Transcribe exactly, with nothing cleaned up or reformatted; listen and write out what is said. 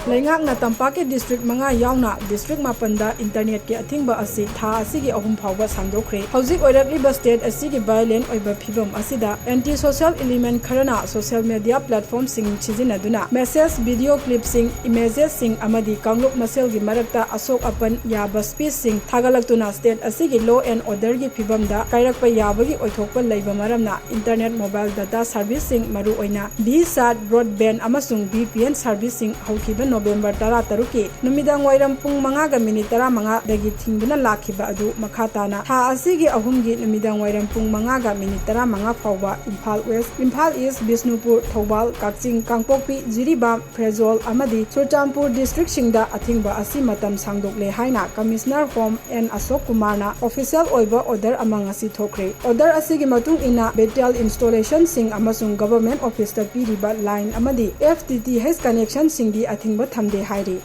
ꯂꯩꯉꯥꯛꯅ ꯇꯝꯄꯥꯛꯀꯤ district ꯃꯉꯥ ꯌꯥꯎꯅ district ꯃꯥꯄꯟꯗ internetꯀꯤ ꯑꯊꯤꯡꯕ ꯑꯁꯤ ꯊꯥ ꯑꯁꯤꯒꯤ ꯑꯍꯨꯝ ꯐꯥꯎꯕ ꯁꯥꯡꯗꯣꯛꯈ꯭ꯔꯦ꯫ ꯍꯧꯖꯤꯛ ꯑꯣꯏꯔꯛꯂꯤꯕ state ꯑꯁꯤꯒꯤ violent ꯑꯣꯏꯕ ꯐꯤꯕꯝ ꯑꯁꯤꯗ anti-social element ꯈꯔꯅ social media platformꯁꯤꯡ ꯁꯤꯖꯤꯟꯅꯗꯨꯅ message, video clipꯁꯤꯡ, imagesꯁꯤꯡ ꯑꯃꯗꯤ ꯀꯥꯡꯂꯨꯞ ꯃꯁꯦꯜꯒꯤ ꯃꯔꯛꯇ ꯑꯁꯣꯛ ꯑꯄꯟ ꯌꯥꯕ speechꯁꯤꯡ ꯊꯥꯒꯠꯂꯛꯇꯨꯅ state ꯑꯁꯤꯒꯤ law and orderꯒꯤ ꯐꯤꯕꯝꯗ ꯀꯥꯏꯔꯛꯄ ꯌꯥꯕꯒꯤ ꯑꯣꯏꯊꯣꯛꯄ ꯂꯩꯕ ꯃꯔꯝꯅ internet, mobile data serviceꯁꯤꯡ, ꯃꯔꯨꯑꯣꯏꯅ VSAT, broadband ꯑꯃꯁꯨꯡ VPN serviceꯁꯤꯡ ꯍꯧꯈꯤꯕ November ꯇꯔꯥꯇꯔꯨꯛꯀꯤ ꯅꯨꯃꯤꯗꯥꯡ ꯋꯥꯏꯔꯝ ꯄꯨꯡ ꯃꯉꯥꯒ minute ꯇꯔꯥꯃꯉꯥꯗꯒꯤ ꯊꯤꯡꯗꯨꯅ ꯂꯥꯛꯈꯤꯕ ꯑꯗꯨ ꯃꯈꯥ ꯇꯥꯅ ꯊꯥ ꯑꯁꯤꯒꯤ ꯑꯍꯨꯝꯒꯤ ꯅꯨꯃꯤꯗꯥꯡ ꯋꯥꯏꯔꯝ ꯄꯨꯡ ꯃꯉꯥꯒ minute ꯇꯔꯥꯃꯉꯥ ꯐꯥꯎꯕ ꯏꯝꯐꯥꯜ West, ꯏꯝꯐꯥꯜ East, ꯕꯤꯁꯅꯨꯄꯨꯔ, ꯊꯧꯕꯥꯜ, ꯀꯛꯆꯤꯡ, ꯀꯥꯡꯄꯣꯛꯄꯤ, ꯖꯤꯔꯤꯕꯥꯝ, ꯐꯦꯔꯖꯣꯜ ꯑꯃꯗꯤ ꯆꯨꯔꯆꯥꯟꯄꯨꯔ districtꯁꯤꯡꯗ ꯑꯊꯤꯡꯕ ꯑꯁꯤ ꯃꯇꯝ ꯁꯥꯡꯗꯣꯛꯂꯦ ꯍꯥꯏꯅ Commissioner Home N ꯑꯁꯣꯛ ꯀꯨꯃꯥꯔꯅ official ꯑꯣꯏꯕ order ꯑꯃ ꯉꯁꯤ ꯊꯣꯛꯈ꯭ꯔꯦ꯫ Order ꯑꯁꯤꯒꯤ ꯃꯇꯨꯡ ꯏꯟꯅ battery installationꯁꯤꯡ ꯑꯃꯁꯨꯡ government officeꯇ ꯄꯤꯔꯤꯕ line ꯑꯃꯗꯤ FTTH connectionꯁꯤꯡꯗꯤ ꯑꯊꯤꯡꯕ ꯊꯝꯗꯦ ꯍꯥꯏꯔꯤ꯫